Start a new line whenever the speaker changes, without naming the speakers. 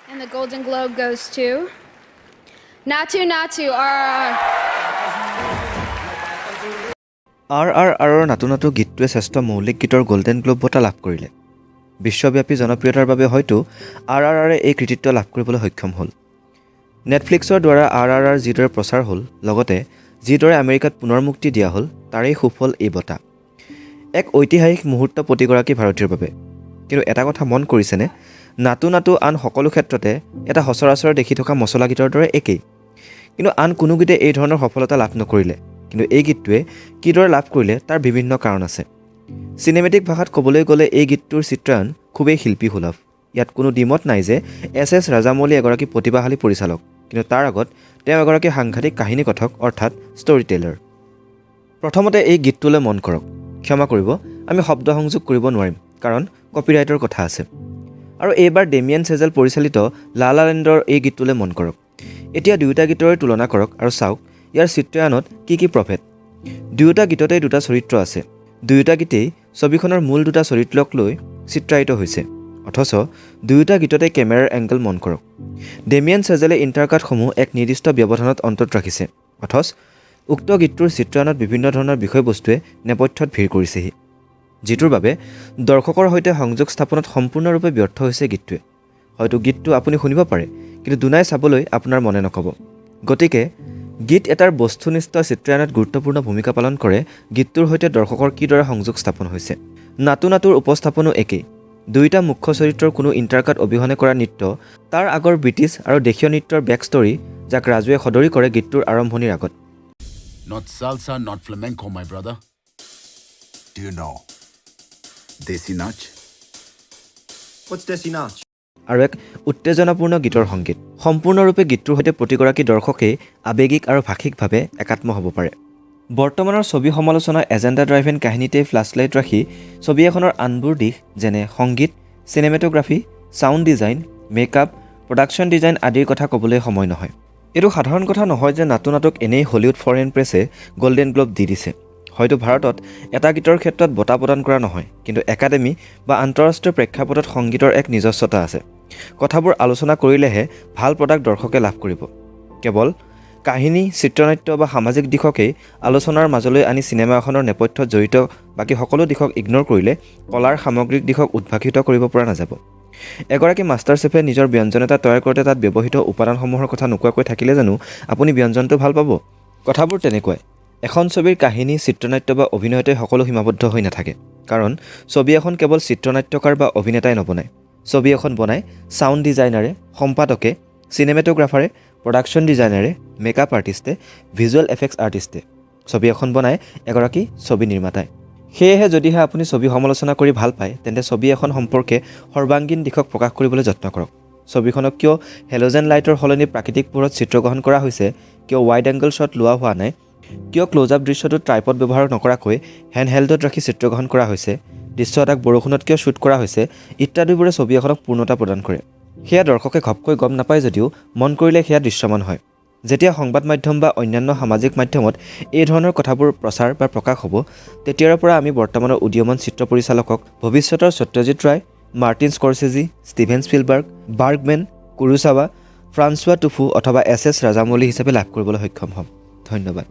And the Golden Globe goes to Naatu Naatu RRR.
R R আৰৰ নাটু নাটু গীতটোৱে শ্ৰেষ্ঠ মৌলিক গীতৰ গল্ডেন গ্ল'ব বঁটা লাভ কৰিলে। বিশ্বব্যাপী জনপ্ৰিয়তাৰ বাবে হয়তো আৰ আৰ আৰে এই কৃতিত্ব লাভ কৰিবলৈ সক্ষম হ'ল। নেটফ্লিক্সৰ দ্বাৰা আৰ আৰ আৰ যিদৰে প্ৰচাৰ হ'ল, লগতে যিদৰে আমেৰিকাত পুনৰ মুক্তি দিয়া হ'ল, তাৰেই সুফল এই বঁটা। এক ঐতিহাসিক মুহূৰ্ত প্ৰতিগৰাকী ভাৰতীয়ৰ বাবে। কিন্তু এটা কথা মন কৰিছেনে, নাটু নাটু আন সকলো ক্ষেত্ৰতে এটা সচৰাচৰ দেখি থকা মছলা গীতৰ দৰে একেই, কিন্তু আন কোনো গীতে এই ধৰণৰ সফলতা লাভ নকৰিলে। কিন্তু এই গীতটোৱে কিদৰে লাভ কৰিলে তাৰ বিভিন্ন কাৰণ আছে। চিনেমেটিক ভাষাত ক'বলৈ গ'লে এই গীতটোৰ চিত্ৰায়ন খুবেই শিল্পীসুলভ। ইয়াত কোনো দ্বিমত নাই যে এছ এছ ৰাজামৌলি এগৰাকী প্ৰতিভাশালী পৰিচালক, কিন্তু তাৰ আগত তেওঁ এগৰাকী সাংঘাতিক কাহিনী কথক অৰ্থাৎ ষ্টৰী টেলাৰ। প্ৰথমতে এই গীতটোলৈ মন কৰক। ক্ষমা কৰিব, আমি শব্দ সংযোগ কৰিব নোৱাৰিম, কাৰণ কপিৰাইটৰ কথা আছে। আৰু এইবাৰ ডেমিয়ান চেজেল পৰিচালিত লা লা লেণ্ডৰ এই গীতটোলৈ মন কৰক। এতিয়া দুয়োটা গীতৰে তুলনা কৰক আৰু চাওক ইয়াৰ চিত্ৰায়নত কি কি প্ৰভেদ। দুয়োটা গীততেই দুটা চৰিত্ৰ আছে। দুয়োটা গীতেই ছবিখনৰ মূল দুটা চৰিত্ৰক লৈ চিত্ৰায়িত হৈছে, অথচ দুয়োটা গীততে কেমেৰাৰ এংগল মন কৰক। ডেমিয়ান চেজেলে ইণ্টাৰকাটসমূহ এক নিৰ্দিষ্ট ব্যৱধানত অন্তত ৰাখিছে, অথচ উক্ত গীতটোৰ চিত্ৰায়নত বিভিন্ন ধৰণৰ বিষয়বস্তুৱে নেপথ্যত ভিৰ কৰিছেহি, যিটোৰ বাবে দৰ্শকৰ সৈতে সংযোগ স্থাপনত সম্পূৰ্ণৰূপে ব্যৰ্থ হৈছে গীতটোৱে। হয়তো গীতটো আপুনি শুনিব পাৰে, কিন্তু দুনাই চাবলৈ আপোনাৰ মনে নক'ব। গতিকে গীত এটাৰ বস্তুনিষ্ঠ চিত্ৰায়নত গুৰুত্বপূৰ্ণ ভূমিকা পালন কৰে গীতটোৰ সৈতে দৰ্শকৰ কিদৰে সংযোগ স্থাপন হৈছে। নাটু নাটুৰ উপস্থাপনো একেই। দুয়োটা মুখ্য চৰিত্ৰৰ কোনো ইণ্টাৰকাট অবিহনে কৰা নৃত্য, তাৰ আগৰ ব্ৰিটিছ আৰু দেশীয় নৃত্যৰ বেক ষ্টৰী, যাক ৰাজুৱে সদৰি কৰে গীতটোৰ আৰম্ভণিৰ আগত।
Not salsa, not flamenco, my brother.
Do you know
Desi Nach?
What's Desi Nach?
আৰু এক উত্তেজনাপূৰ্ণ গীতৰ সংগীত। সম্পূৰ্ণৰূপে গীতটোৰ সৈতে প্ৰতিগৰাকী দৰ্শকেই আৱেগিক আৰু ভাষিকভাৱে একাত্ম হ'ব পাৰে। বৰ্তমানৰ ছবি সমালোচনা এজেণ্ডা ড্ৰাইভেন কাহিনীতেই ফ্লাছলাইট ৰাখি ছবি এখনৰ আনবোৰ দিশ, যেনে সংগীত, cinematography, sound design, makeup, production design আদিৰ কথা ক'বলৈ সময় নহয়। এইটো সাধাৰণ কথা নহয় যে নাটু নাটুক এনেই হলিউড ফৰেইন প্ৰেছে গল্ডেন গ্ল'ব দি দিছে। হয়তো ভাৰতত এটা গীতৰ ক্ষেত্ৰত বঁটা প্ৰদান কৰা নহয়, কিন্তু একাডেমি বা আন্তঃৰাষ্ট্ৰীয় প্ৰেক্ষাপটত সংগীতৰ এক নিজস্বতা আছে। কথাবোৰ আলোচনা কৰিলেহে ভাল প্ৰডাক্ট দৰ্শকে লাভ কৰিব। কেৱল কাহিনী, চিত্ৰনাট্য বা সামাজিক দিশকেই আলোচনাৰ মাজলৈ আনি চিনেমা এখনৰ নেপথ্যত জড়িত বাকী সকলো দিশক ইগন'ৰ কৰিলে কলাৰ সামগ্ৰিক দিশক উদ্ভাসিত কৰিব পৰা নাযাব। এগৰাকী মাষ্টাৰ চেফে নিজৰ ব্যঞ্জন এটা তৈয়াৰ কৰোঁতে তাত ব্যৱহৃত উপাদানসমূহৰ কথা নোকোৱাকৈ থাকিলে জানো আপুনি ব্যঞ্জনটো ভাল পাব? কথাবোৰ তেনেকুৱাই। এখন ছবিৰ কাহিনী, চিত্ৰনাট্য বা অভিনয়তে সকলো সীমাবদ্ধ হৈ নাথাকে, কাৰণ ছবি এখন কেৱল চিত্ৰনাট্যকাৰ বা অভিনেতাই নবনায়। ছবি এখন বনায় ছাউণ্ড ডিজাইনাৰে, সম্পাদকে, চিনেমেট'গ্ৰাফাৰে, প্ৰডাকশ্যন ডিজাইনাৰে, মেকআপ আৰ্টিষ্টে, ভিজুৱেল এফেক্টছ আৰ্টিষ্টে। ছবি এখন বনায় এগৰাকী ছবি নিৰ্মাতাই। সেয়েহে যদিহে আপুনি ছবি সমালোচনা কৰি ভাল পায়, তেন্তে ছবি এখন সম্পৰ্কে সৰ্বাংগীন দিশক প্ৰকাশ কৰিবলৈ যত্ন কৰক। ছবিখনক কিয় হেল'জেন লাইটৰ সলনি প্ৰাকৃতিক পোহৰত চিত্ৰগ্ৰহণ কৰা হৈছে, কিয় ৱাইড এংগল শ্বট লোৱা হোৱা নাই, কিয় ক্ল'জ আপ দৃশ্যটোত ট্ৰাইপড ব্যৱহাৰ নকৰাকৈ হেণ্ড হেল্ডত ৰাখি চিত্ৰগ্ৰহণ কৰা হৈছে, দৃশ্য এটাক বৰষুণত কিয় শ্বুট কৰা হৈছে ইত্যাদিবোৰে ছবি এখনক পূৰ্ণতা প্ৰদান কৰে। সেয়া দৰ্শকে ঘপকৈ গম নাপায় যদিও মন কৰিলে সেয়া দৃশ্যমান হয়। যেতিয়া সংবাদ মাধ্যম বা অন্যান্য সামাজিক মাধ্যমত এই ধৰণৰ কথাবোৰ প্ৰচাৰ বা প্ৰকাশ হ'ব, তেতিয়াৰ পৰা আমি বৰ্তমানৰ উদীয়মান চিত্ৰ পৰিচালকক ভৱিষ্যতৰ সত্যজিৎ ৰায়, Martin স্কৰচেজি, Steven Spielberg, বাৰ্গমেন, কুৰুচাৱা, François tofu অথবা এছ এছ ৰাজামৌলি হিচাপে লাভ কৰিবলৈ সক্ষম হ'ম। ধন্যবাদ।